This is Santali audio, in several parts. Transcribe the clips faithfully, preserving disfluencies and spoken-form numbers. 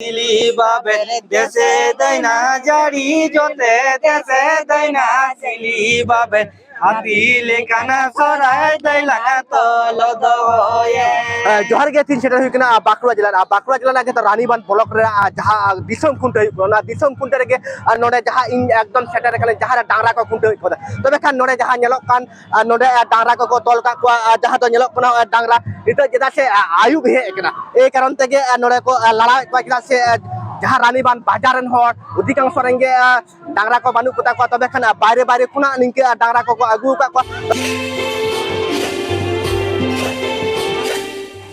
ᱥᱤᱞᱤ ᱵᱟᱵᱮ ᱫᱮᱥᱮ ᱫᱟᱹᱭᱱᱟ ᱡᱟᱹᱲᱤ ᱡᱚᱛᱮ ᱫᱮᱥᱮ ᱫᱟᱹᱭᱱᱟ ᱥᱤᱞᱤ ᱵᱟᱵᱮ ᱦᱟᱹᱛᱤ ᱞᱮᱠᱟᱱᱟ ᱥᱚᱨᱟᱭ ᱫᱟᱹᱭ ᱞᱟᱝᱟ ᱛᱚᱞᱚ ᱫᱚᱦᱚᱭᱮ᱾ ᱮ, ᱡᱚᱦᱟᱨ ᱜᱮ, ᱛᱤᱱ ᱥᱮᱴᱮᱨ ᱦᱩᱭ ᱠᱟᱱᱟ, ᱟ, ᱵᱟᱸᱠᱩᱲᱟ ᱡᱮᱞᱟ, ᱟ, ᱵᱟᱸᱠᱩᱲᱟ ᱡᱮᱞᱟ ᱨᱮᱱᱟᱜ ᱜᱮ ᱛᱚ ᱨᱟᱱᱤᱵᱟᱸᱫᱷ ᱵᱞᱚᱠ ᱨᱮ, ᱟ, ᱡᱟᱦᱟᱸ, ᱟ, ᱫᱤᱥᱚᱢ ᱠᱷᱩᱱᱴᱟᱹᱣ ᱦᱩᱭᱩᱜ ᱠᱟᱱᱟ, ᱚᱱᱟ ᱫᱤᱥᱚᱢ ᱠᱷᱩᱱᱴᱟᱹᱣ ᱨᱮᱜᱮ, ᱟ, ᱱᱚᱰᱮ ᱡᱟᱦᱟᱸ ᱤᱧ ᱮᱠᱫᱚᱢ ᱥᱮᱴᱮᱨ ᱟᱠᱟᱱᱟ, ᱡᱟᱦᱟᱸ ᱨᱮ ᱰᱟᱝᱨᱟ ᱠᱚ ᱠᱷᱩᱱᱴᱟᱹᱣ ᱦᱩᱭᱩᱜ ᱠᱟᱱᱟ᱾ ᱛᱚᱵᱮ ᱠᱷᱟᱱ ᱱᱚᱰᱮ ᱡᱟᱦᱟᱸ ᱧᱮᱞᱚᱜ ᱠᱟᱱ, ᱟ, ᱱᱚᱰᱮ, ᱟ, ᱰᱟᱝᱨᱟ ᱠᱚᱠᱚ ᱛᱚᱞ ᱠᱟᱜ ᱠᱚᱣᱟ, ᱟ, ᱡᱟᱦᱟᱸ ᱫᱚ ᱧᱮᱞᱚᱜ ᱠᱟᱱᱟ, ᱟ, ᱰᱟᱝᱨᱟ ᱱᱤᱛᱚᱜ ᱪᱮᱫᱟᱜ ᱥᱮ, ᱟ, ᱟᱹᱭᱩᱵ ᱦᱮᱡ ᱟᱠᱟᱱᱟ, ᱮᱭ ᱠᱟᱨᱚᱱ ᱛᱮᱜᱮ, ᱟ, ᱱᱚᱰᱮ ᱠᱚ, ᱟ, ᱞᱟᱲᱟᱣᱮᱫ ᱠᱚᱣᱟ, ᱪᱮᱫᱟᱜ ᱥᱮ, ᱟ, ᱡᱟᱦᱟᱸ ᱨᱟᱱᱤᱵᱟᱸᱫᱷ ᱵᱟᱡᱟᱨ ᱨᱮᱱ ᱦᱚᱲ ᱚᱫᱷᱤᱠᱟᱝᱥᱚ ᱨᱮᱱ ᱜᱮ, ᱟ, ᱰᱟᱝᱨᱟ ᱠᱚ ᱵᱟᱹᱱᱩᱜ ᱠᱚᱛᱟ ᱠᱚᱣᱟ, ᱛᱚᱵᱮ ᱠᱷᱟᱱ, ᱟ, ᱵᱟᱭᱨᱮ ᱵᱟᱭᱨᱮ ᱠᱷᱚᱱᱟᱜ ᱱᱤᱝᱠᱟᱹ, ᱟ, ᱰᱟᱝᱨᱟ ᱠᱚᱠᱚ ᱟᱹᱜᱩ ᱟᱠᱟᱫ ᱠᱚᱣᱟ᱾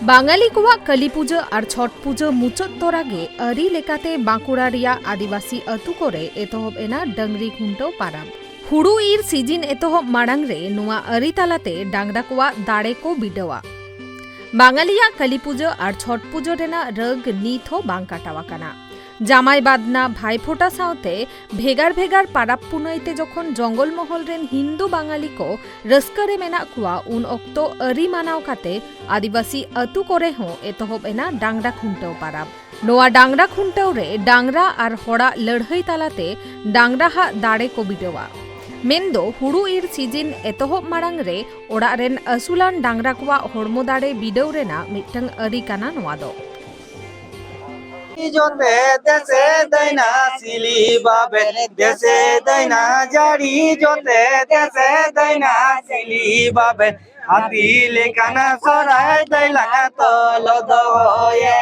ᱵᱟᱝᱟᱞᱤ ᱠᱚᱣᱟᱜ ᱠᱟᱹᱞᱤ ᱯᱩᱡᱟᱹ ᱟᱨ ᱪᱷᱚᱴ ᱯᱩᱡᱟᱹ ᱢᱩᱪᱟᱹᱫ ᱛᱚᱨᱟ ᱜᱮ ᱟᱹᱨᱤ ᱞᱮᱠᱟᱛᱮ ᱵᱟᱸᱠᱩᱲᱟ ᱨᱮᱭᱟᱜ ᱟᱹᱫᱤᱵᱟᱹᱥᱤ ᱟᱹᱛᱩ ᱠᱚᱨᱮ ᱮᱛᱚᱦᱚᱵ ᱮᱱᱟ ᱰᱟᱹᱝᱨᱤ ᱠᱷᱩᱱᱴᱟᱹᱣ ᱯᱟᱨᱟᱵᱽ᱾ ᱦᱩᱲᱩ ᱤᱨ ᱥᱤᱡᱤᱱ ᱮᱛᱚᱦᱚᱵ ᱢᱟᱲᱟᱝ ᱨᱮ ᱱᱚᱣᱟ ᱟᱹᱨᱤ ᱛᱟᱞᱟᱛᱮ ᱰᱟᱝᱨᱟ ᱠᱚᱣᱟᱜ ᱫᱟᱲᱮ ᱠᱚ ᱵᱤᱰᱟᱹᱣᱟ᱾ ᱵᱟᱝᱟᱞᱤᱭᱟᱜ ᱠᱟᱹᱞᱤ ᱯᱩᱡᱟᱹ ᱟᱨ ᱪᱷᱚᱴ ᱯᱩᱡᱟᱹ ᱨᱮᱱᱟᱜ ᱨᱟᱹᱜᱽ ᱱᱤᱛ ᱦᱚᱸ ᱵᱟᱝ ᱠᱟᱴᱟᱣ ᱟᱠᱟᱱᱟ᱾ ᱡᱟᱢᱟᱭ ᱵᱟᱫᱱᱟ, ᱵᱷᱟᱭᱯᱷᱳᱴᱟ ᱥᱟᱶᱛᱮ ᱵᱷᱮᱜᱟᱨ ᱵᱷᱮᱜᱟᱨ ᱯᱟᱨᱟᱵᱽ ᱯᱩᱱᱟᱹᱭ ᱛᱮ ᱡᱚᱠᱷᱚᱱ ᱡᱚᱝᱜᱚᱞ ᱢᱚᱦᱚᱞ ᱨᱮᱱ ᱦᱤᱱᱫᱩ ᱵᱟᱝᱟᱞᱤ ᱠᱚ ᱨᱟᱹᱥᱠᱟᱹ ᱨᱮ ᱢᱮᱱᱟᱜ ᱠᱚᱣᱟ, ᱩᱱ ᱚᱠᱛᱚ ᱟᱹᱨᱤ ᱢᱟᱱᱟᱣ ᱠᱟᱛᱮ ᱟᱹᱫᱤᱵᱟᱹᱥᱤ ᱟᱹᱛᱩ ᱠᱚᱨᱮ ᱦᱚᱸ ᱮᱛᱚᱦᱚᱵ ᱮᱱᱟ ᱰᱟᱝᱨᱟ ᱠᱷᱩᱱᱴᱟᱹᱣ ᱯᱟᱨᱟᱵᱽ᱾ ᱱᱚᱣᱟ ᱰᱟᱝᱨᱟ ᱠᱷᱩᱱᱴᱟᱹᱣ ᱨᱮ ᱰᱟᱝᱨᱟ ᱟᱨ ᱦᱚᱲᱟᱜ ᱞᱟᱹᱲᱦᱟᱹᱭ ᱛᱟᱞᱟᱛᱮ ᱰᱟᱝᱨᱟ ᱦᱟᱜ ᱫᱟᱲᱮ ᱠᱚ ᱵᱤᱰᱟᱹᱣᱟ᱾ ᱢᱮᱱᱫᱚ ᱦᱩᱲᱩ ᱤᱨ ᱥᱤᱡᱤᱱ ᱮᱛᱚᱦᱚᱵ ᱢᱟᱲᱟᱝ ᱨᱮ ᱚᱲᱟᱜ ᱨᱮᱱ ᱟᱹᱥᱩᱞᱟᱱ ᱰᱟᱝᱨᱟ ᱠᱚᱣᱟᱜ ᱦᱚᱲᱢᱚ ᱫᱟᱲᱮ ᱵᱤᱰᱟᱹᱣ ᱨᱮᱱᱟᱜ ᱢᱤᱫᱴᱟᱝ ᱟᱹᱨᱤ ᱠᱟᱱᱟ ᱱᱚᱣᱟ ᱫᱚ᱾ ᱡᱚᱛᱮ ᱫᱮᱥᱮ ᱫᱟᱹᱭᱱᱟ ᱥᱤᱞᱤ ᱵᱟᱵᱮ, ᱫᱮᱥᱮ ᱫᱟᱹᱭᱱᱟ ᱡᱟᱹᱲᱤ ᱡᱚᱛᱮ ᱫᱮᱥᱮ ᱫᱟᱹᱭᱱᱟ ᱥᱤᱞᱤ ᱵᱟᱵᱮ, ᱦᱟᱹᱛᱤ ᱞᱮᱠᱟᱱᱟ ᱥᱚᱨᱟᱭ ᱫᱟᱹᱭ ᱞᱟᱝᱟ ᱛᱚᱞᱚ ᱫᱚᱦᱚᱭᱮ᱾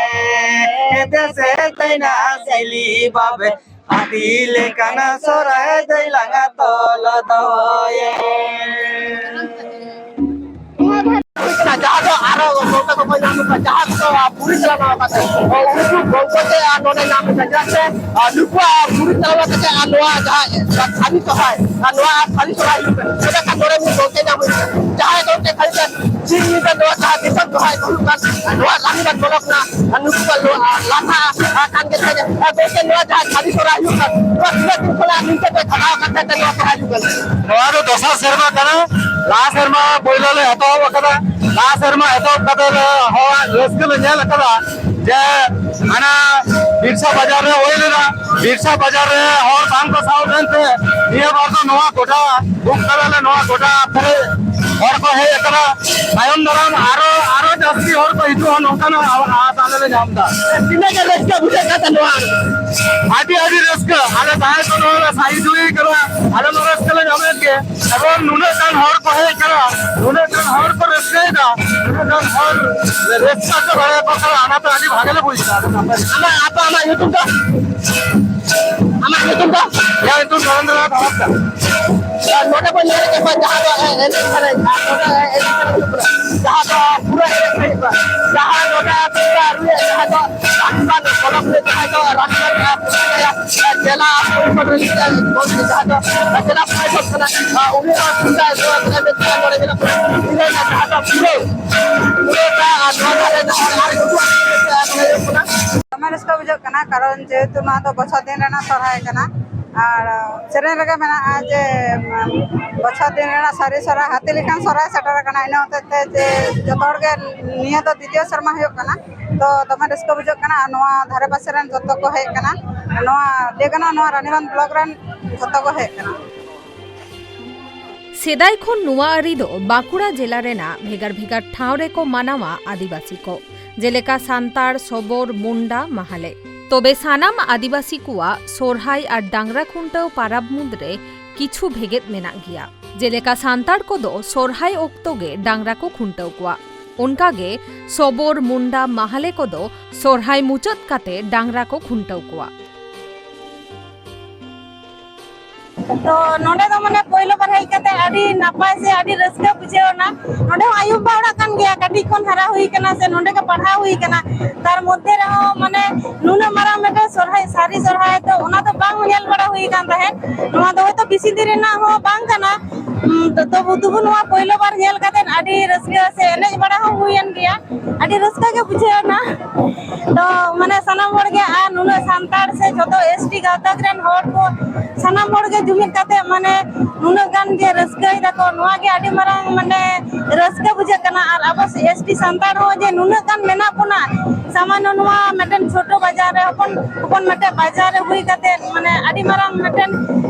ᱫᱮᱥᱮ ᱫᱟᱹᱭᱱᱟ ᱥᱤᱞᱤ ᱵᱟᱵᱮ, ᱦᱟᱹᱛᱤ ᱞᱮᱠᱟᱱᱟ ᱥᱚᱨᱟᱭ ᱫᱟᱹᱭ ᱞᱟᱝᱟ ᱛᱚᱞᱚ ᱫᱚᱦᱚᱭᱮ᱾ ᱡᱟᱦᱟᱸ ᱫᱚ ᱟᱨᱚ ᱜᱚᱝᱠᱮ ᱠᱚᱠᱚ ᱧᱟᱢ ᱠᱚᱣᱟ, ᱡᱟᱦᱟᱸ ᱫᱚ ᱯᱩᱨᱤ ᱪᱟᱞᱟᱣ ᱠᱟᱛᱮ ᱩᱱᱠᱩ ᱜᱚᱝᱠᱮ ᱛᱮ ᱟᱨ ᱱᱚᱰᱮ ᱧᱟᱢ ᱠᱚᱣᱟ, ᱪᱮᱫᱟᱜ ᱥᱮ ᱟᱨ ᱱᱩᱠᱩᱣᱟᱜ ᱯᱩᱨᱤ ᱪᱟᱞᱟᱣ ᱠᱟᱛᱮ ᱟᱨ ᱱᱚᱣᱟ ᱡᱟᱦᱟᱸ ᱥᱟᱹᱨᱤ ᱥᱚᱨᱦᱟᱭ, ᱟᱨ ᱱᱚᱣᱟ ᱟᱨ ᱥᱟᱹᱨᱤ ᱥᱚᱨᱦᱟᱭ ᱦᱩᱭᱩᱜ ᱠᱟᱱᱟ, ᱛᱚᱵᱮ ᱠᱷᱟᱱ ᱱᱚᱰᱮ ᱢᱤᱫ ᱜᱚᱝᱠᱮ ᱧᱟᱢ ᱦᱩᱭᱩᱜ ᱠᱟᱱᱟ, ᱡᱟᱦᱟᱸᱭ ᱜᱚᱝᱠᱮ ᱠᱷᱟᱹᱞᱤ ᱥᱤᱧ ᱧᱤᱫᱟᱹ ᱱᱚᱣᱟ ᱡᱟᱦᱟᱸ ᱫᱤᱥᱚᱢ ᱥᱚᱨᱦᱟᱭ ᱠᱚ ᱦᱩᱭᱩᱜ ᱠᱟᱱ, ᱱᱚᱣᱟ ᱨᱟᱱᱤᱵᱟᱸᱫᱷ ᱵᱞᱚᱠ ᱨᱮᱱᱟᱜ ᱟᱨ ᱱᱩᱠᱩᱣᱟᱜ ᱞᱟᱦᱟ ᱠᱟᱱ ᱜᱮ ᱛᱟᱦᱮᱸ᱾ ᱟᱨ ᱜᱚᱝᱠᱮ, ᱱᱚᱣᱟ ᱡᱟᱦᱟᱸ ᱥᱟᱹᱨᱤ ᱥᱚᱨᱦᱟᱭ ᱦᱩᱭᱩᱜ ᱠᱟᱱ, ᱱᱚᱣᱟ ᱛᱤᱱᱟᱹᱜ ᱫᱤᱱ ᱠᱷᱚᱱᱟᱜ ᱱᱤᱝᱠᱟᱹ ᱯᱮ ᱠᱷᱟᱴᱟᱣ ᱠᱟᱱ ᱛᱟᱦᱮᱸ ᱛᱮ ᱱᱚᱣᱟ ᱥᱚᱨᱦᱟᱭ ᱦᱩᱭᱩᱜ ᱠᱟᱱᱟ? ᱱᱚᱣᱟ ᱫᱚ ᱫᱚᱥᱟᱨ ᱥᱮᱨᱢᱟ ᱠᱟᱱᱟ᱾ ᱞᱟᱦᱟ ᱥᱮᱨᱢᱟ ᱯᱳᱭᱞᱳ ᱞᱮ ᱮᱛᱚᱦᱚᱵ ᱟᱠᱟᱫᱟ᱾ ᱞᱟᱦᱟ ᱥᱮᱨᱢᱟ ᱮᱛᱚᱦᱚᱵ ᱠᱟᱛᱮ ᱞᱮ ᱦᱚᱲᱟᱜ ᱨᱟᱹᱥᱠᱟᱹ ᱞᱮ ᱧᱮᱞ ᱟᱠᱟᱫᱟ ᱡᱮ ᱦᱟᱱᱟ ᱵᱤᱨᱥᱟ ᱵᱟᱡᱟᱨ ᱨᱮ ᱦᱩᱭ ᱞᱮᱱᱟ᱾ ᱵᱤᱨᱥᱟ ᱵᱟᱡᱟᱨ ᱨᱮ ᱦᱚᱲ ᱵᱟᱝ ᱠᱚ ᱥᱟᱶ ᱞᱮᱱᱛᱮ ᱱᱤᱭᱟᱹ ᱵᱟᱨ ᱫᱚ ᱱᱚᱣᱟ ᱜᱚᱰᱟ ᱵᱩᱠ ᱠᱟᱫᱟᱞᱮ, ᱱᱚᱣᱟ ᱜᱚᱰᱟ ᱯᱮᱨᱮᱡ ᱦᱚᱲ ᱠᱚ ᱦᱮᱡ ᱟᱠᱟᱱᱟ᱾ ᱛᱟᱭᱚᱢ ᱫᱟᱨᱟᱢ ᱟᱨᱚ, ᱟᱨᱚ ᱡᱟᱹᱥᱛᱤ ᱦᱚᱲ ᱠᱚ ᱦᱤᱡᱩᱜᱼᱟ, ᱱᱚᱝᱠᱟᱱᱟᱜ ᱟ-, ᱟᱥ ᱟᱞᱮ ᱞᱮ ᱧᱟᱢ ᱮᱫᱟ᱾ ᱛᱤᱱᱟᱹᱜ ᱜᱟᱱ ᱨᱟᱹᱥᱠᱟᱹ ᱵᱩᱡᱷᱟᱹᱜ ᱠᱟᱱ ᱛᱟᱦᱮᱸ ᱱᱚᱣᱟ? ᱟᱹᱰᱤ, ᱟᱹᱰᱤ ᱨᱟᱹᱥᱠᱟᱹ᱾ ᱟᱞᱮ ᱡᱟᱦᱟᱸᱭ ᱠᱚ ᱱᱚᱣᱟ ᱞᱮ ᱥᱟᱹᱦᱤᱡ ᱦᱩᱭ ᱠᱟᱱᱟ, ᱟᱞᱮ ᱢᱟ ᱨᱟᱹᱥᱠᱟᱹ ᱞᱮ ᱧᱟᱢᱮᱫ ᱜᱮ᱾ ᱮᱵᱚᱝ ᱱᱩᱱᱟᱹᱜ ᱜᱟᱱ ᱦᱚᱲ ᱠᱚ ᱦᱮᱡ ᱟᱠᱟᱱᱟ, ᱱᱩᱱᱟᱹᱜ ᱜᱟᱱ ᱦᱚᱲ ᱠᱚ ᱨᱟᱹᱥᱠᱟᱹᱭᱮᱫᱟ, ᱱᱩᱱᱟᱹᱜ ᱜᱟᱱ ᱦᱚᱲ ᱨᱟᱹᱥᱠᱟᱹ ᱦᱚᱪᱚ ᱫᱟᱲᱮᱭᱟᱠᱚ ᱠᱟᱱᱟ, ᱚᱱᱟᱛᱮ ᱟᱹᱰᱤ ᱵᱷᱟᱜᱮ ᱞᱮ ᱵᱩᱡᱽ ᱮᱫᱟ᱾ ᱟᱢᱟᱜ, ᱟᱢᱟᱜ ᱧᱩᱛᱩᱢ ᱫᱚ? ᱟᱢᱟᱜ ᱧᱩᱛᱩᱢ ᱫᱚ? ᱤᱧᱟᱹᱜ ᱧᱩᱛᱩᱢ ᱫᱚ ᱱᱚᱨᱮᱱᱫᱨᱚ ᱱᱟᱛᱷ ᱦᱟᱸᱥᱫᱟ᱾ ᱟᱨ ᱱᱚᱰᱮ ᱵᱚᱱ ᱧᱮᱞ ᱠᱮᱫ ᱠᱚᱣᱟ ᱡᱟᱦᱟᱸ ᱫᱚ ᱮᱱᱮᱡ ᱥᱮᱨᱮᱧ, ᱟᱨ ᱱᱚᱰᱮ ᱮᱱᱮᱡ ᱥᱮᱨᱮᱧ ᱦᱩᱭᱩᱜ ᱠᱟᱱᱟ, ᱡᱟᱦᱟᱸ ᱫᱚ ᱯᱩᱨᱟᱹ ᱮᱱᱮᱡ ᱥᱮᱨᱮᱧ ᱦᱩᱭᱩᱜ ᱠᱟᱱᱟ, ᱡᱟᱦᱟᱸ ᱱᱚᱰᱮ ᱟᱵᱚ ᱨᱩᱭᱟ, ᱡᱟᱦᱟᱸ ᱫᱚ ᱨᱟᱱᱤᱵᱟᱸᱫᱷ ᱯᱚᱱᱚᱛ ᱨᱮ ᱡᱟᱦᱟᱸᱭ ᱫᱚ ᱨᱟᱱᱤᱵᱟᱸᱫᱷ, ᱟᱨ, ᱡᱮᱞᱟ ᱯᱚᱨᱤᱥᱚᱫ ᱨᱮᱱᱤᱡ ᱢᱚᱱᱛᱨᱤ ᱡᱟᱦᱟᱸᱭ ᱫᱚ ᱡᱮᱞᱟ ᱯᱚᱨᱤᱥᱚᱫ ᱠᱟᱱᱟ, ᱟᱨ ᱩᱱᱤ ᱦᱚᱸ ᱪᱤᱱᱛᱟᱹ ᱫᱚ ᱢᱮᱱᱟᱜ ᱛᱟᱭᱟ ᱱᱚᱰᱮ ᱢᱮᱱᱟᱜ ᱠᱚᱣᱟ᱾ ᱤᱱᱟᱹ ᱨᱮᱱᱟᱜ ᱡᱟᱦᱟᱸ ᱫᱚ ᱯᱩᱨᱟᱹ, ᱯᱩᱨᱟᱹᱴᱟ ᱟᱨ ᱱᱚᱣᱟ ᱫᱷᱟᱨᱮ ᱨᱮᱱᱟᱜ ᱦᱚᱲ ᱟᱨ ᱩᱱᱠᱩᱣᱟᱜ ᱪᱤᱱᱛᱟᱹ ᱱᱚᱰᱮ ᱦᱩᱭᱩᱜ ᱠᱟᱱᱟ᱾ ᱫᱚᱢᱮ ᱨᱟᱹᱥᱠᱟᱹ ᱵᱩᱡᱷᱟᱹᱜ ᱠᱟᱱᱟ, ᱠᱟᱨᱚᱱ ᱡᱮᱦᱮᱛᱩ ᱱᱚᱣᱟ ᱫᱚ ᱵᱚᱪᱷᱚᱨ ᱫᱤᱱ ᱨᱮᱱᱟᱜ ᱥᱚᱨᱦᱟᱭ ᱠᱟᱱᱟ᱾ ᱟᱨ ᱥᱮᱨᱮᱧ ᱨᱮᱜᱮ ᱢᱮᱱᱟᱜᱼᱟ ᱡᱮ, ᱩᱢ, ᱵᱚᱪᱷᱚᱨ ᱫᱤᱱ ᱨᱮᱱᱟᱜ ᱥᱟᱹᱨᱤ ᱥᱚᱨᱦᱟᱭ, ᱦᱟᱹᱛᱤ ᱞᱮᱠᱟᱱ ᱥᱚᱨᱦᱟᱭ ᱥᱮᱴᱮᱨ ᱟᱠᱟᱱᱟ᱾ ᱤᱱᱟᱹ ᱦᱚᱛᱮᱡ ᱛᱮ ᱡᱮ ᱡᱚᱛᱚ ᱦᱚᱲ ᱜᱮ ᱱᱤᱭᱟᱹ ᱫᱚ ᱫᱤᱛᱤᱭᱚ ᱥᱮᱨᱢᱟ ᱦᱩᱭᱩᱜ ᱠᱟᱱᱟ, ᱛᱚ ᱫᱚᱢᱮ ᱨᱟᱹᱥᱠᱟᱹ ᱵᱩᱡᱷᱟᱹᱜ ᱠᱟᱱᱟ᱾ ᱟᱨ ᱱᱚᱣᱟ ᱫᱷᱟᱨᱮ ᱯᱟᱥᱮ ᱨᱮᱱ ᱡᱚᱛᱚ ᱠᱚ ᱦᱮᱡ ᱟᱠᱟᱱᱟ, ᱱᱚᱣᱟ ᱞᱟᱹᱭ ᱜᱟᱱᱚᱜᱼᱟ ᱱᱚᱣᱟ ᱨᱟᱱᱤᱵᱟᱸᱫᱷ ᱵᱞᱚᱠ ᱨᱮᱱ ᱡᱚᱛᱚ ᱠᱚ ᱦᱮᱡ ᱟᱠᱟᱱᱟ᱾ ᱥᱮᱫᱟᱭ ᱠᱷᱚᱱ ᱱᱚᱣᱟ ᱟᱹᱨᱤ ᱫᱚ ᱵᱟᱸᱠᱩᱲᱟ ᱡᱮᱞᱟ ᱨᱮᱱᱟᱜ ᱵᱷᱮᱜᱟᱨ ᱵᱷᱮᱜᱟᱨ ᱴᱷᱟᱶ ᱨᱮᱠᱚ ᱢᱟᱱᱟᱣᱟ ᱟᱹᱫᱤᱵᱟᱹᱥᱤ ᱠᱚ, ᱡᱮᱞᱮᱠᱟ ᱥᱟᱱᱛᱟᱲ, ᱥᱚᱵᱚᱨ, ᱢᱩᱱᱰᱟ, ᱢᱟᱦᱟᱞᱮ᱾ ᱛᱚᱵᱮ ᱥᱟᱱᱟᱢ ᱟᱹᱫᱤᱵᱟᱹᱥᱤ ᱠᱚᱣᱟᱜ ᱥᱚᱨᱦᱟᱭ ᱟᱨ ᱰᱟᱝᱨᱟ ᱠᱷᱩᱱᱴᱟᱹᱣ ᱯᱟᱨᱟᱵᱽ ᱢᱩᱫᱽᱨᱮ ᱠᱤᱪᱷᱩ ᱵᱷᱮᱜᱮᱫ ᱢᱮᱱᱟᱜ ᱜᱮᱭᱟ, ᱡᱮᱞᱮᱠᱟ ᱥᱟᱱᱛᱟᱲ ᱠᱚᱫᱚ ᱥᱚᱨᱦᱟᱭ ᱚᱠᱛᱚ ᱜᱮ ᱰᱟᱝᱨᱟ ᱠᱚ ᱠᱷᱩᱱᱴᱟᱹᱣ ᱠᱚᱣᱟ, ᱚᱱᱠᱟᱜᱮ ᱥᱚᱵᱚᱨ, ᱢᱩᱱᱰᱟ, ᱢᱟᱦᱟᱞᱮ ᱠᱚᱫᱚ ᱥᱚᱨᱦᱟᱭ ᱢᱩᱪᱟᱹᱫ ᱠᱟᱛᱮ ᱰᱟᱝᱨᱟ ᱠᱚ ᱠᱷᱩᱱᱴᱟᱹᱣ ᱠᱚᱣᱟ᱾ ᱛᱚ ᱱᱚᱰᱮ ᱫᱚ ᱢᱟᱱᱮ ᱯᱳᱭᱞᱳ ᱵᱟᱨ ᱦᱮᱡ ᱠᱟᱛᱮ ᱟᱹᱰᱤ ᱱᱟᱯᱟᱭ ᱥᱮ ᱟᱹᱰᱤ ᱨᱟᱹᱥᱠᱟᱹ ᱵᱩᱡᱷᱟᱹᱣ ᱮᱱᱟ᱾ ᱱᱚᱰᱮ ᱦᱚᱸ ᱟᱭᱳ ᱵᱟᱵᱟ ᱚᱲᱟᱜ ᱠᱟᱱ ᱜᱮᱭᱟ, ᱠᱟᱹᱴᱤᱡ ᱠᱷᱚᱱ ᱦᱟᱨᱟ ᱦᱩᱭ ᱠᱟᱱᱟ ᱥᱮ ᱱᱚᱰᱮ ᱜᱮ ᱯᱟᱲᱦᱟᱣ ᱦᱩᱭ ᱠᱟᱱᱟ᱾ ᱛᱟᱨ ᱢᱚᱫᱽᱫᱷᱮ ᱨᱮᱦᱚᱸ ᱢᱟᱱᱮ ᱱᱩᱱᱟᱹᱜ ᱢᱟᱨᱟᱝ ᱢᱤᱫᱴᱮᱱ ᱥᱚᱨᱦᱟᱭ, ᱥᱟᱹᱨᱤ ᱥᱚᱨᱦᱟᱭ ᱫᱚ ᱚᱱᱟ ᱫᱚ ᱵᱟᱝ ᱧᱮᱞ ᱵᱟᱲᱟ ᱦᱩᱭ ᱠᱟᱱ ᱛᱟᱦᱮᱸᱫ᱾ ᱱᱚᱣᱟ ᱫᱚ ᱦᱚᱭᱛᱳ ᱵᱮᱥᱤ ᱫᱤᱱ ᱨᱮᱱᱟᱜ ᱦᱚᱸ ᱵᱟᱝ ᱠᱟᱱᱟ᱾ ᱩᱸ, ᱛᱚ, ᱛᱚᱵᱩ, ᱛᱚᱵᱩ ᱱᱚᱣᱟ ᱯᱳᱭᱞᱳ ᱵᱟᱨ ᱧᱮᱞ ᱠᱟᱛᱮᱫ ᱟᱹᱰᱤ ᱨᱟᱹᱥᱠᱟᱹ ᱥᱮ ᱮᱱᱮᱡ ᱵᱟᱲᱟ ᱦᱚᱸ ᱦᱩᱭᱮᱱ ᱜᱮᱭᱟ᱾ ᱟᱹᱰᱤ ᱨᱟᱹᱥᱠᱟᱹ ᱜᱮ ᱵᱩᱡᱷᱟᱹᱣ ᱮᱱᱟ᱾ ᱛᱚ, ᱢᱟᱱᱮ, ᱥᱟᱱᱟᱢ ᱦᱚᱲ ᱜᱮ ᱟᱨ ᱱᱩᱱᱟᱹᱜ ᱥᱟᱱᱛᱟᱲ ᱥᱮ ᱡᱷᱚᱛᱚ ᱮᱥ ᱴᱤ ᱜᱟᱶᱛᱟ ᱨᱮᱱ ᱦᱚᱲ ᱠᱚ ᱥᱟᱱᱟᱢ ᱦᱚᱲ ᱜᱮ ᱡᱩᱢᱤᱫ ᱠᱟᱛᱮ, ᱢᱟᱱᱮ, ᱱᱩᱱᱟᱹᱜ ᱜᱟᱱ ᱡᱮ ᱨᱟᱹᱥᱠᱟᱹᱭ ᱫᱟᱠᱚ, ᱱᱚᱣᱟ ᱜᱮ ᱟᱹᱰᱤ ᱢᱟᱨᱟᱝ, ᱢᱟᱱᱮ, ᱨᱟᱹᱥᱠᱟᱹ ᱵᱩᱡᱷᱟᱹᱜ ᱠᱟᱱᱟ᱾ ᱟᱨ ᱟᱵᱚ ᱮᱥ ᱴᱤ ᱥᱟᱱᱛᱟᱲ ᱦᱚᱸ ᱡᱮ ᱱᱩᱱᱟᱹᱜ ᱜᱟᱱ ᱢᱮᱱᱟᱜ ᱵᱚᱱᱟ, ᱥᱟᱢᱟᱱᱱᱚ ᱱᱚᱣᱟ ᱢᱤᱫᱴᱮᱱ ᱪᱷᱳᱴᱳ ᱵᱟᱡᱟᱨ ᱨᱮ, ᱦᱚᱯᱚᱱ ᱦᱚᱯᱚᱱ ᱢᱤᱫᱴᱮᱱ ᱵᱟᱡᱟᱨ ᱨᱮ ᱦᱩᱭ ᱠᱟᱛᱮ, ᱢᱟᱱᱮ, ᱟᱹᱰᱤ ᱢᱟᱨᱟᱝ ᱢᱤᱫᱴᱮᱱ,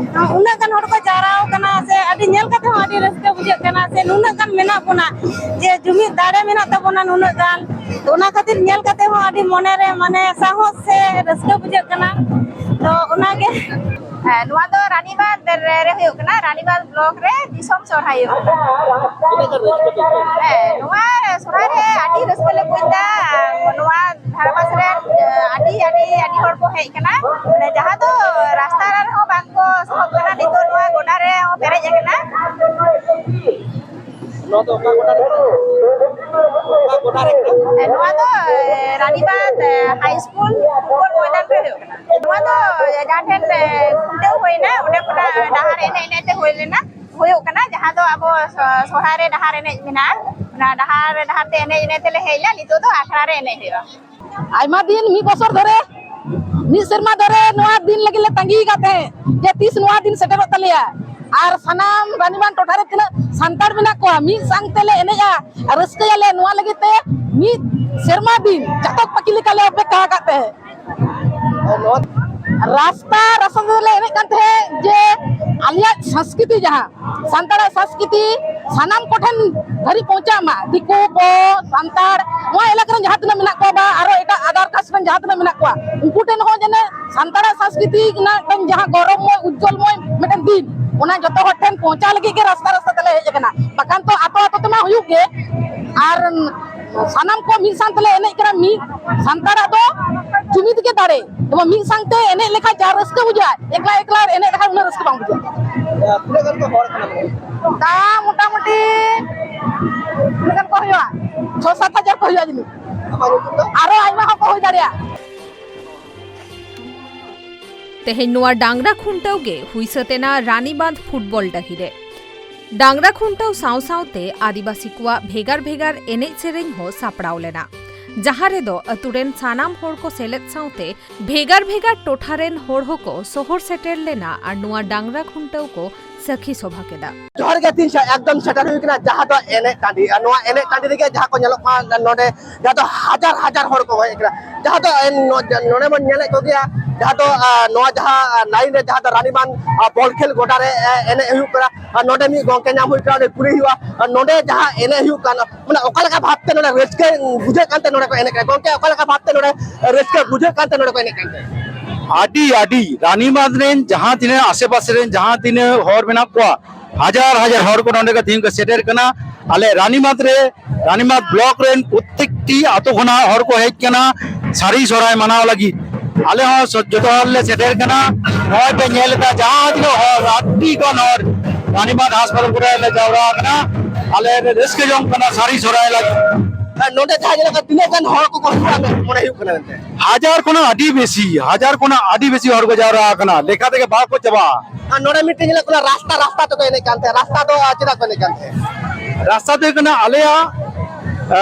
ᱩᱱᱟᱹᱜ ᱜᱟᱱ ᱦᱚᱲ ᱠᱚ ᱡᱟᱣᱨᱟ ᱟᱠᱟᱱᱟ ᱥᱮ, ᱟᱹᱰᱤ ᱧᱮᱞ ᱠᱟᱛᱮ ᱦᱚᱸ ᱟᱹᱰᱤ ᱨᱟᱹᱥᱠᱟᱹ ᱵᱩᱡᱷᱟᱹᱜ ᱠᱟᱱᱟ ᱥᱮ, ᱱᱩᱱᱟᱹᱜ ᱜᱟᱱ ᱢᱮᱱᱟᱜ ᱵᱚᱱᱟ, ᱡᱮ ᱡᱩᱢᱤᱫ ᱫᱟᱲᱮ ᱢᱮᱱᱟᱜ ᱛᱟᱵᱚᱱᱟ ᱱᱩᱱᱟᱹᱜ ᱜᱟᱱ᱾ ᱛᱚ, ᱚᱱᱟ ᱠᱷᱟᱹᱛᱤᱨ ᱧᱮᱞ ᱠᱟᱛᱮ ᱦᱚᱸ ᱟᱹᱰᱤ ᱢᱚᱱᱮᱨᱮ, ᱢᱟᱱᱮ, ᱥᱟᱦᱚᱥ ᱥᱮ ᱨᱟᱹᱥᱠᱟᱹ ᱵᱩᱡᱷᱟᱹᱜ ᱠᱟᱱᱟ᱾ ᱛᱚ, ᱚᱱᱟᱜᱮ᱾ ᱦᱮᱸ, ᱱᱚᱣᱟ ᱫᱚ ᱨᱟᱱᱤᱵᱟᱸᱫᱷ ᱨᱮ, ᱨᱮ ᱦᱩᱭᱩᱜ ᱠᱟᱱᱟ, ᱨᱟᱱᱤᱵᱟᱸᱫᱷ ᱵᱞᱚᱠ ᱨᱮ ᱫᱤᱥᱚᱢ ᱥᱚᱨᱦᱟᱭ ᱦᱩᱭᱩᱜ ᱠᱟᱱᱟ᱾ ᱛᱤᱱᱟᱹᱜ ᱜᱟᱱ ᱨᱟᱹᱥᱠᱟᱹ ᱯᱮ ᱟᱹᱭᱠᱟᱹᱣ ᱫᱟ? ᱦᱮᱸ, ᱱᱚᱣᱟ ᱥᱚᱨᱦᱟᱭ ᱨᱮ ᱟᱹᱰᱤ ᱨᱟᱹᱥᱠᱟᱹ ᱞᱮ ᱵᱩᱡᱽ ᱮᱫᱟ᱾ ᱱᱚᱣᱟ ᱫᱷᱟᱨᱮ ᱯᱟᱥᱮ ᱨᱮᱱ, ᱟᱹᱰᱤ, ᱟᱹᱰᱤ, ᱟᱹᱰᱤ ᱦᱚᱲ ᱠᱚ ᱦᱮᱡ ᱠᱟᱱᱟ, ᱢᱟᱱᱮ, ᱡᱟᱦᱟᱸ ᱫᱚ ᱨᱟᱥᱛᱟ ᱨᱮᱦᱚᱸ ᱵᱟᱝ ᱠᱚ ᱥᱚᱦᱚᱵ ᱠᱟᱱᱟ, ᱱᱤᱛᱚᱜ ᱱᱚᱣᱟ ᱜᱚᱰᱟ ᱨᱮ ᱦᱚᱸ ᱯᱮᱨᱮᱡ ᱟᱠᱟᱱᱟ᱾ ᱱᱚᱣᱟ ᱫᱚ ᱚᱠᱟ ᱜᱚᱰᱟ ᱨᱮ ᱠᱟᱱᱟ? ᱚᱠᱟ ᱜᱚᱰᱟ ᱨᱮ ᱠᱟᱱᱟ? ᱱᱚᱣᱟ ᱫᱚ, ᱮ, ᱨᱟᱱᱤᱵᱟᱸᱫᱷ, ᱮ, ᱦᱟᱭ ᱥᱠᱩᱞ ᱯᱷᱩᱴᱵᱚᱞ ᱢᱚᱭᱫᱟᱱ ᱨᱮ ᱦᱩᱭᱩᱜ ᱠᱟᱱᱟ᱾ ᱱᱚᱣᱟ ᱫᱚ ᱡᱟᱦᱟᱸ ᱴᱷᱮᱱ, ᱮ, ᱠᱷᱩᱱᱴᱟᱹᱣ ᱦᱩᱭᱱᱟ, ᱚᱸᱰᱮ ᱠᱷᱚᱱᱟᱜ ᱰᱟᱦᱟᱨ ᱮᱱᱮᱡ ᱮᱱᱮᱡ ᱛᱮ ᱦᱩᱭ ᱞᱮᱱᱟ, ᱦᱩᱭᱩᱜ ᱠᱟᱱᱟ, ᱡᱟᱦᱟᱸ ᱫᱚ ᱟᱵᱚ ᱥᱚ-, ᱥᱚᱦᱨᱟᱭ ᱨᱮ ᱰᱟᱦᱟᱨ ᱮᱱᱮᱡ ᱢᱮᱱᱟᱜᱼᱟ᱾ ᱚᱱᱟ ᱰᱟᱦᱟᱨ, ᱰᱟᱦᱟᱨ ᱛᱮ ᱮᱱᱮᱡ ᱮᱱᱮᱡ ᱛᱮᱞᱮ ᱦᱮᱡ ᱮᱱᱟ, ᱱᱤᱛᱚᱜ ᱫᱚ ᱟᱠᱷᱲᱟ ᱨᱮ ᱮᱱᱮᱡ ᱦᱩᱭᱩᱜᱼᱟ᱾ ᱟᱭᱢᱟ ᱫᱤᱱ, ᱢᱤᱫ ᱵᱚᱪᱷᱚᱨ ᱫᱷᱚᱨᱮ, ᱢᱤᱫ ᱥᱮᱨᱢᱟ ᱫᱷᱚᱨᱮ ᱱᱚᱣᱟ ᱫᱤᱱ ᱞᱟᱹᱜᱤᱫ ᱞᱮ ᱛᱟᱺᱜᱤ ᱟᱠᱟᱫ ᱛᱟᱦᱮᱸᱫ ᱡᱮ ᱛᱤᱥ ᱱᱚᱣᱟ ᱫᱤᱱ ᱥᱮᱴᱮᱨᱚᱜ ᱛᱟᱞᱮᱭᱟ᱾ ᱟᱨ ᱥᱟᱱᱟᱢ ᱨᱟᱱᱤᱵᱟᱸᱫᱷ ᱴᱚᱴᱷᱟ ᱨᱮ ᱛᱤᱱᱟᱹᱜ ᱥᱟᱱᱛᱟᱲ ᱢᱮᱱᱟᱜ ᱠᱚᱣᱟ, ᱢᱤᱫ ᱥᱟᱝ ᱛᱮᱞᱮ ᱮᱱᱮᱡᱼᱟ, ᱨᱟᱹᱥᱠᱟᱹᱭᱟᱞᱮ᱾ ᱱᱚᱣᱟ ᱞᱟᱹᱜᱤᱫ ᱛᱮ ᱢᱤᱫ ᱥᱮᱨᱢᱟ ᱫᱤᱱ ᱪᱟᱛᱚᱠ ᱯᱟᱹᱠᱤ ᱞᱮᱠᱟᱞᱮ ᱚᱯᱮᱠᱠᱷᱟ ᱟᱠᱟᱫ ᱛᱟᱦᱮᱸᱫ᱾ ᱨᱟᱥᱛᱟ ᱨᱟᱥᱛᱟ ᱛᱮᱞᱮ ᱮᱱᱮᱡ ᱠᱟᱱ ᱛᱟᱦᱮᱸᱫ ᱡᱮ ᱟᱞᱮᱭᱟᱜ ᱥᱚᱝᱥᱠᱨᱤᱛᱤ, ᱡᱟᱦᱟᱸ ᱥᱟᱱᱛᱟᱲᱟᱜ ᱥᱚᱝᱥᱠᱨᱤᱛᱤ, ᱥᱟᱱᱟᱢ ᱠᱚᱴᱷᱮᱱ ᱫᱷᱟᱹᱨᱤᱡ ᱯᱳᱣᱪᱷᱟᱜ ᱢᱟ᱾ ᱫᱤᱠᱩ ᱠᱚ, ᱥᱟᱱᱛᱟᱲ, ᱱᱚᱣᱟ ᱮᱞᱟᱠᱟ ᱨᱮᱱ ᱡᱟᱦᱟᱸ ᱛᱤᱱᱟᱹᱜ ᱢᱮᱱᱟᱜ ᱠᱚᱣᱟ ᱵᱟ ᱟᱨᱚ ᱮᱴᱟᱜ other caste ᱨᱮᱱ ᱡᱟᱦᱟᱸ ᱛᱤᱱᱟᱹᱜ ᱢᱮᱱᱟᱜ ᱠᱚᱣᱟ, ᱩᱱᱠᱩ ᱴᱷᱮᱱ ᱦᱚᱸ ᱡᱮᱱᱚ ᱥᱟᱱᱛᱟᱲᱟᱜ ᱥᱚᱝᱥᱠᱨᱤᱛᱤ ᱨᱮᱱᱟᱜ ᱢᱤᱫᱴᱮᱱ ᱡᱟᱦᱟᱸ ᱜᱚᱨᱚᱵᱽᱢᱚᱭ, ᱩᱡᱽᱡᱚᱞᱢᱚᱭ ᱢᱤᱫᱴᱮᱱ ᱫᱤᱱ, ᱚᱱᱟ ᱡᱚᱛᱚ ᱦᱚᱲ ᱴᱷᱮᱱ ᱯᱳᱣᱪᱷᱟᱣ ᱞᱟᱹᱜᱤᱫ ᱜᱮ ᱨᱟᱥᱛᱟ ᱨᱟᱥᱛᱟ ᱛᱮᱞᱮ ᱦᱮᱡ ᱟᱠᱟᱱᱟ᱾ ᱵᱟᱠᱷᱟᱱ ᱛᱚ ᱟᱛᱳ ᱟᱛᱳ ᱛᱮᱢᱟ ᱦᱩᱭᱩᱜ ᱜᱮ, ᱟᱨ ᱥᱟᱱᱟᱢ ᱠᱚ ᱢᱤᱫ ᱥᱟᱶ ᱛᱮᱞᱮ ᱮᱱᱮᱡ ᱠᱟᱱᱟ, ᱢᱤᱫ ᱥᱟᱱᱛᱟᱲᱟᱜ ᱫᱚ ᱡᱩᱢᱤᱫ ᱜᱮ ᱫᱟᱲᱮ᱾ ᱡᱮᱢᱚᱱ ᱢᱤᱫ ᱥᱟᱶᱛᱮ ᱮᱱᱮᱡ ᱞᱮᱠᱷᱟᱱ ᱡᱟ ᱨᱟᱹᱥᱠᱟᱹ ᱵᱩᱡᱷᱟᱹᱜᱼᱟ, ᱮᱠᱞᱟ ᱮᱠᱞᱟ ᱮᱱᱮᱡ ᱞᱮᱠᱷᱟᱱ ᱩᱱᱟᱹᱜ ᱨᱟᱹᱥᱠᱟᱹ ᱵᱟᱝ ᱵᱩᱡᱷᱟᱹᱜᱼᱟ᱾ ᱛᱤᱱᱟᱹᱜ ᱜᱟᱱ ᱠᱚ ᱦᱚᱲ ᱠᱟᱱᱟ ᱯᱮ? ᱛᱟ ᱢᱚᱴᱟᱢᱩᱴᱤ ᱛᱤᱱᱟᱹᱜ ᱜᱟᱱ ᱠᱚ ᱦᱩᱭᱩᱜᱼᱟ? ᱪᱷᱚ ᱥᱟᱛ ᱦᱟᱡᱟᱨ ᱠᱚ ᱦᱩᱭᱩᱜᱼᱟ ᱡᱟᱹᱱᱤᱡ᱾ ᱟᱢᱟᱜ ᱧᱩᱛᱩᱢ ᱫᱚ? ᱟᱨᱚ ᱟᱭᱢᱟ ᱦᱚᱲ ᱠᱚ ᱦᱩᱭ ᱫᱟᱲᱮᱭᱟᱜᱼᱟ᱾ ᱛᱮᱦᱮᱧ ᱱᱚᱣᱟ ᱰᱟᱝᱨᱟ ᱠᱷᱩᱱᱴᱟᱹᱣ ᱜᱮ ᱦᱩᱭ ᱥᱟᱹᱛ ᱮᱱᱟ ᱨᱟᱱᱤᱵᱟᱸᱫᱷ ᱯᱷᱩᱴᱵᱚᱞ ᱰᱟᱹᱦᱤ ᱨᱮ᱾ ᱰᱟᱝᱨᱟ ᱠᱷᱩᱱᱴᱟᱹᱣ ᱥᱟᱶ ᱥᱟᱶᱛᱮ ᱟᱹᱫᱤᱵᱟᱹᱥᱤ ᱠᱚᱣᱟᱜ ᱵᱷᱮᱜᱟᱨ ᱵᱷᱮᱜᱟᱨ ᱮᱱᱮᱡ ᱥᱮᱨᱮᱧ ᱦᱚᱸ ᱥᱟᱯᱲᱟᱣ ᱞᱮᱱᱟ, ᱡᱟᱦᱟᱸ ᱨᱮᱫᱚ ᱟᱹᱛᱩ ᱨᱮᱱ ᱥᱟᱱᱟᱢ ᱦᱚᱲ ᱠᱚ ᱥᱮᱞᱮᱫ ᱥᱟᱶᱛᱮ ᱵᱷᱮᱜᱟᱨ ᱵᱷᱮᱜᱟᱨ ᱴᱚᱴᱷᱟ ᱨᱮᱱ ᱦᱚᱲ ᱦᱚᱸᱠᱚ ᱥᱚᱦᱚᱨ ᱥᱮᱴᱮᱨ ᱞᱮᱱᱟ ᱟᱨ ᱱᱚᱣᱟ ᱰᱟᱝᱨᱟ ᱠᱷᱩᱱᱴᱟᱹᱣ ᱠᱚ ᱥᱟᱹᱠᱷᱤ ᱥᱚᱵᱷᱟ ᱠᱮᱫᱟ᱾ ᱡᱚᱦᱟᱨ ᱜᱮ, ᱛᱤᱦᱤᱧ ᱥᱮ-, ᱮᱠᱫᱚᱢ ᱥᱮᱴᱮᱨ ᱦᱩᱭ ᱠᱟᱱᱟ ᱡᱟᱦᱟᱸ ᱫᱚ ᱮᱱᱮᱡ ᱴᱟᱺᱰᱤ᱾ ᱟᱨ ᱱᱚᱣᱟ ᱮᱱᱮᱡ ᱴᱟᱺᱰᱤ ᱨᱮᱜᱮ ᱡᱟᱦᱟᱸ ᱠᱚ ᱧᱮᱞᱚᱜ ᱠᱟᱱᱟ ᱱᱚᱰᱮ, ᱡᱟᱦᱟᱸ ᱫᱚ ᱦᱟᱡᱟᱨ ᱦᱟᱡᱟᱨ ᱦᱚᱲ ᱠᱚ ᱦᱮᱡ ᱠᱟᱱᱟ, ᱡᱟᱦᱟᱸ ᱫᱚ ᱮᱱ-, ᱱᱚ-, ᱱᱚᱰᱮ ᱵᱚᱱ ᱧᱮᱞᱮᱫ ᱠᱚᱜᱮᱭᱟ, ᱡᱟᱦᱟᱸ ᱫᱚ, ᱟᱨ, ᱱᱚᱣᱟ ᱡᱟᱦᱟᱸ, ᱟᱨ, ᱞᱟᱭᱤᱱ ᱨᱮ ᱡᱟᱦᱟᱸ ᱫᱚ ᱨᱟᱱᱤᱵᱟᱸᱫᱷ, ᱟᱨ, ᱵᱚᱞ ᱠᱷᱮᱞ ᱜᱚᱰᱟ ᱨᱮ, ᱮ, ᱮᱱᱮᱡ ᱦᱩᱭᱩᱜ ᱠᱟᱱᱟ᱾ ᱟᱨ ᱱᱚᱰᱮ ᱢᱤᱫ ᱜᱚᱝᱠᱮ ᱧᱟᱢ ᱦᱩᱭ ᱠᱟᱱᱟ, ᱚᱸᱰᱮ ᱠᱩᱞᱤ ᱦᱩᱭᱩᱜᱼᱟ, ᱟᱨ ᱱᱚᱰᱮ ᱡᱟᱦᱟᱸ ᱮᱱᱮᱡ ᱦᱩᱭᱩᱜ ᱠᱟᱱᱟ, ᱢᱟᱱᱮ, ᱚᱠᱟ ᱞᱮᱠᱟ ᱵᱷᱟᱵᱽᱛᱮ ᱱᱚᱰᱮ ᱨᱟᱹᱥᱠᱟᱹ ᱵᱩᱡᱷᱟᱹᱜ ᱠᱟᱱᱛᱮ ᱱᱚᱰᱮ ᱠᱚ ᱮᱱᱮᱡ ᱠᱟᱱᱟ? ᱜᱚᱝᱠᱮ, ᱚᱠᱟ ᱞᱮᱠᱟ ᱵᱷᱟᱵᱽᱛᱮ ᱱᱚᱰᱮ ᱨᱟᱹᱥᱠᱟᱹ ᱵᱩᱡᱷᱟᱹᱜ ᱠᱟᱱᱛᱮ ᱱᱚᱰᱮ ᱠᱚ ᱮᱱᱮᱡ ᱠᱟᱱᱛᱮ? ᱟᱹᱰᱤ, ᱟᱹᱰᱤ ᱨᱟᱱᱤᱵᱟᱸᱫᱷ ᱨᱮᱱ ᱡᱟᱦᱟᱸ ᱛᱤᱱᱟᱹᱜ ᱟᱥᱮ ᱯᱟᱥᱮ ᱨᱮᱱ ᱡᱟᱦᱟᱸ ᱛᱤᱱᱟᱹᱜ ᱦᱚᱲ ᱢᱮᱱᱟᱜ ᱠᱚᱣᱟ, ᱦᱟᱡᱟᱨ ᱦᱟᱡᱟᱨ ᱦᱚᱲ ᱠᱚ ᱱᱚᱰᱮ ᱠᱚ ᱛᱤᱦᱤᱧ ᱠᱚ ᱥᱮᱴᱮᱨ ᱠᱟᱱᱟ᱾ ᱟᱞᱮ ᱨᱟᱱᱤᱵᱟᱸᱫᱷ ᱨᱮ, ᱨᱟᱱᱤᱵᱟᱸᱫᱷ ᱵᱞᱚᱠ ᱨᱮᱱ ᱯᱨᱚᱛᱮᱠᱴᱤ ᱟᱛᱳ ᱠᱷᱚᱱᱟᱜ ᱦᱚᱲ ᱠᱚ ᱦᱮᱡ ᱠᱟᱱᱟ ᱥᱟᱹᱨᱤ ᱥᱚᱦᱨᱟᱭ ᱢᱟᱱᱟᱣ ᱞᱟᱹᱜᱤᱫ᱾ ᱟᱞᱮ ᱦᱚᱸ ᱥᱚ-, ᱡᱚᱛᱚ ᱦᱚᱲ ᱞᱮ ᱥᱮᱴᱮᱨ ᱠᱟᱱᱟ᱾ ᱱᱚᱜᱼᱚᱭ ᱯᱮ ᱧᱮᱞ ᱮᱫᱟ, ᱡᱟᱦᱟᱸ ᱛᱤᱱᱟᱹᱜ ᱦᱚᱲ, ᱟᱹᱰᱤ ᱜᱟᱱ ᱦᱚᱲ ᱨᱟᱱᱤᱵᱟᱸᱫᱷ ᱦᱟᱥᱯᱟᱛᱟᱞ ᱠᱚᱨᱮ ᱞᱮ ᱡᱟᱣᱨᱟ ᱟᱠᱟᱱᱟ᱾ ᱟᱞᱮ ᱞᱮ ᱨᱟᱹᱥᱠᱟᱹ ᱡᱚᱝ ᱠᱟᱱᱟ ᱥᱟᱹᱨᱤ ᱥᱚᱦᱨᱟᱭ ᱞᱟᱹᱜᱤᱫ᱾ ᱟᱨ ᱱᱚᱰᱮ ᱡᱟᱦᱟᱸ ᱧᱮᱞᱚᱜ ᱠᱟᱱᱟ, ᱛᱤᱱᱟᱹᱜ ᱜᱟᱱ ᱦᱚᱲ ᱠᱚᱠᱚ ᱦᱩᱭᱩᱜᱼᱟ ᱢᱮ-, ᱢᱚᱱᱮ ᱦᱩᱭᱩᱜ ᱠᱟᱱᱟ ᱢᱮᱱᱛᱮ? ᱦᱟᱡᱟᱨ ᱠᱷᱚᱱᱟᱜ ᱟᱹᱰᱤ ᱵᱮᱥᱤ, ᱦᱟᱡᱟᱨ ᱠᱷᱚᱱᱟᱜ ᱟᱹᱰᱤ ᱵᱮᱥᱤ ᱦᱚᱲ ᱠᱚ ᱡᱟᱣᱨᱟ ᱟᱠᱟᱱᱟ, ᱞᱮᱠᱷᱟ ᱛᱮᱜᱮ ᱵᱟᱠᱚ ᱪᱟᱵᱟᱜᱼᱟ᱾ ᱟᱨ ᱱᱚᱰᱮ ᱢᱤᱫᱴᱮᱱ ᱧᱮᱞᱚᱜ ᱠᱟᱱᱟ, ᱨᱟᱥᱛᱟ ᱨᱟᱥᱛᱟ ᱛᱮᱠᱚ ᱮᱱᱮᱡ ᱠᱟᱱ ᱛᱟᱦᱮᱸᱫ, ᱨᱟᱥᱛᱟ ᱫᱚ, ᱟᱨ, ᱪᱮᱫᱟᱜ ᱠᱚ ᱮᱱᱮᱡ ᱠᱟᱱ ᱛᱟᱦᱮᱸᱫ? ᱨᱟᱥᱛᱟ ᱫᱚ ᱦᱩᱭᱩᱜ ᱠᱟᱱᱟ ᱟᱞᱮᱭᱟᱜ,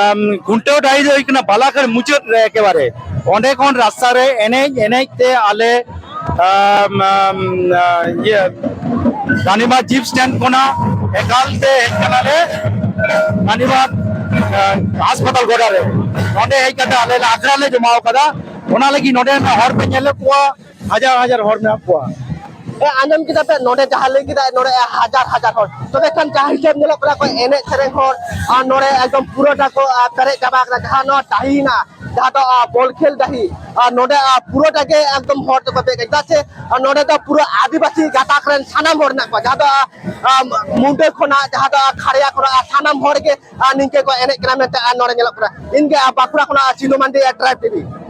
ᱟᱢ, ᱠᱷᱩᱱᱴᱟᱹᱣ ᱰᱟᱹᱦᱤ ᱫᱚ ᱦᱩᱭᱩᱜ ᱠᱟᱱᱟ ᱵᱟᱞᱟᱠᱟᱲ ᱢᱩᱪᱟᱹᱫ ᱨᱮ ᱮᱠᱮᱵᱟᱨᱮ᱾ ᱚᱸᱰᱮ ᱠᱷᱚᱱ ᱨᱟᱥᱛᱟ ᱨᱮ ᱮᱱᱮᱡ ᱮᱱᱮᱡ ᱛᱮ ᱟᱞᱮ, ᱟᱢ, ᱟᱢ, ᱟ, ᱤᱭᱟᱹ, ᱨᱟᱱᱤᱵᱟᱸᱫᱷ ᱡᱤᱯ ᱥᱴᱮᱱᱰ ᱠᱷᱚᱱᱟᱜ ᱮᱠᱟᱞ ᱛᱮ ᱦᱮᱡ ᱠᱟᱱᱟᱞᱮ ᱨᱟᱱᱤᱵᱟᱸᱫᱷ, ᱟ, ᱦᱟᱥᱯᱟᱛᱟᱞ ᱜᱚᱰᱟ ᱨᱮ᱾ ᱱᱚᱸᱰᱮ ᱦᱮᱡ ᱠᱟᱛᱮ ᱟᱞᱮ ᱞᱮ ᱟᱠᱷᱲᱟ ᱞᱮ ᱡᱚᱢᱟᱣ ᱠᱟᱫᱟ᱾ ᱚᱱᱟ ᱞᱟᱹᱜᱤᱫ ᱱᱚᱸᱰᱮ ᱨᱮᱱ ᱦᱚᱲ ᱯᱮ ᱧᱮᱞᱮᱫ ᱠᱚᱣᱟ, ᱦᱟᱡᱟᱨ ᱦᱟᱡᱟᱨ ᱦᱚᱲ ᱢᱮᱱᱟᱜ ᱠᱚᱣᱟ᱾ ᱦᱮᱸ, ᱟᱸᱡᱚᱢ ᱠᱮᱫᱟ ᱯᱮ, ᱱᱚᱰᱮ ᱡᱟᱦᱟᱸ ᱞᱟᱹᱭ ᱠᱮᱫᱟ, ᱱᱚᱰᱮ ᱦᱟᱡᱟᱨ ᱦᱟᱡᱟᱨ ᱦᱚᱲ᱾ ᱛᱚᱵᱮ ᱠᱷᱟᱱ ᱡᱟᱦᱟᱸ ᱦᱤᱥᱟᱹᱵ ᱧᱮᱞᱚᱜ ᱠᱟᱱᱟ ᱠᱚ, ᱮᱱᱮᱡ ᱥᱮᱨᱮᱧ ᱦᱚᱲ, ᱟᱨ ᱱᱚᱰᱮ ᱮᱠᱫᱚᱢ ᱯᱩᱨᱟᱹᱴᱟ ᱠᱚ, ᱟᱨ, ᱯᱮᱨᱮᱡ ᱪᱟᱵᱟ ᱟᱠᱟᱱᱟ᱾ ᱡᱟᱦᱟᱸ ᱱᱚᱣᱟ ᱰᱟᱹᱦᱤ ᱦᱮᱱᱟᱜᱼᱟ, ᱡᱟᱦᱟᱸ ᱫᱚ, ᱟᱨ, ᱵᱚᱞ ᱠᱷᱮᱞ ᱰᱟᱹᱦᱤ, ᱟᱨ ᱱᱚᱰᱮ, ᱟᱨ, ᱯᱩᱨᱟᱹᱴᱟ ᱜᱮ ᱮᱠᱫᱚᱢ ᱦᱚᱲ ᱛᱮᱠᱚ ᱯᱮᱨᱮᱡ ᱟᱠᱟᱱᱟ᱾ ᱪᱮᱫᱟᱜ ᱥᱮ, ᱟᱨ, ᱱᱚᱰᱮ ᱫᱚ ᱯᱩᱨᱟᱹ ᱟᱹᱫᱤᱵᱟᱹᱥᱤ ᱜᱟᱛᱟᱠ ᱨᱮᱱ ᱥᱟᱱᱟᱢ ᱦᱚᱲ ᱦᱮᱱᱟᱜ ᱠᱚᱣᱟ, ᱡᱟᱦᱟᱸ ᱫᱚ, ᱟᱨ, ᱟᱨ, ᱢᱩᱱᱰᱟᱹ ᱠᱷᱚᱱᱟᱜ, ᱡᱟᱦᱟᱸ ᱫᱚ, ᱟᱨ, ᱠᱷᱟᱲᱭᱟ ᱠᱷᱚᱱᱟᱜ, ᱟᱨ, ᱥᱟᱱᱟᱢ ᱦᱚᱲ ᱜᱮ, ᱟᱨ, ᱱᱤᱝᱠᱟᱹ ᱠᱚ ᱮᱱᱮᱡ ᱠᱟᱱᱟ ᱢᱮᱱᱛᱮ, ᱟᱨ, ᱱᱚᱰᱮ ᱧᱮᱞᱚᱜ ᱠᱟᱱᱟ᱾ ᱤᱧ ᱜᱮ, ᱟᱨ, ᱵᱟᱸᱠᱩᱲᱟ ᱠᱷᱚᱱᱟᱜ, ᱟᱨ, ᱥᱤᱱᱫᱷᱩ ᱢᱟᱱᱰᱤ, ᱟᱨ, ᱴᱨᱟᱭᱤᱵᱽ ᱴᱤᱵᱷᱤ᱾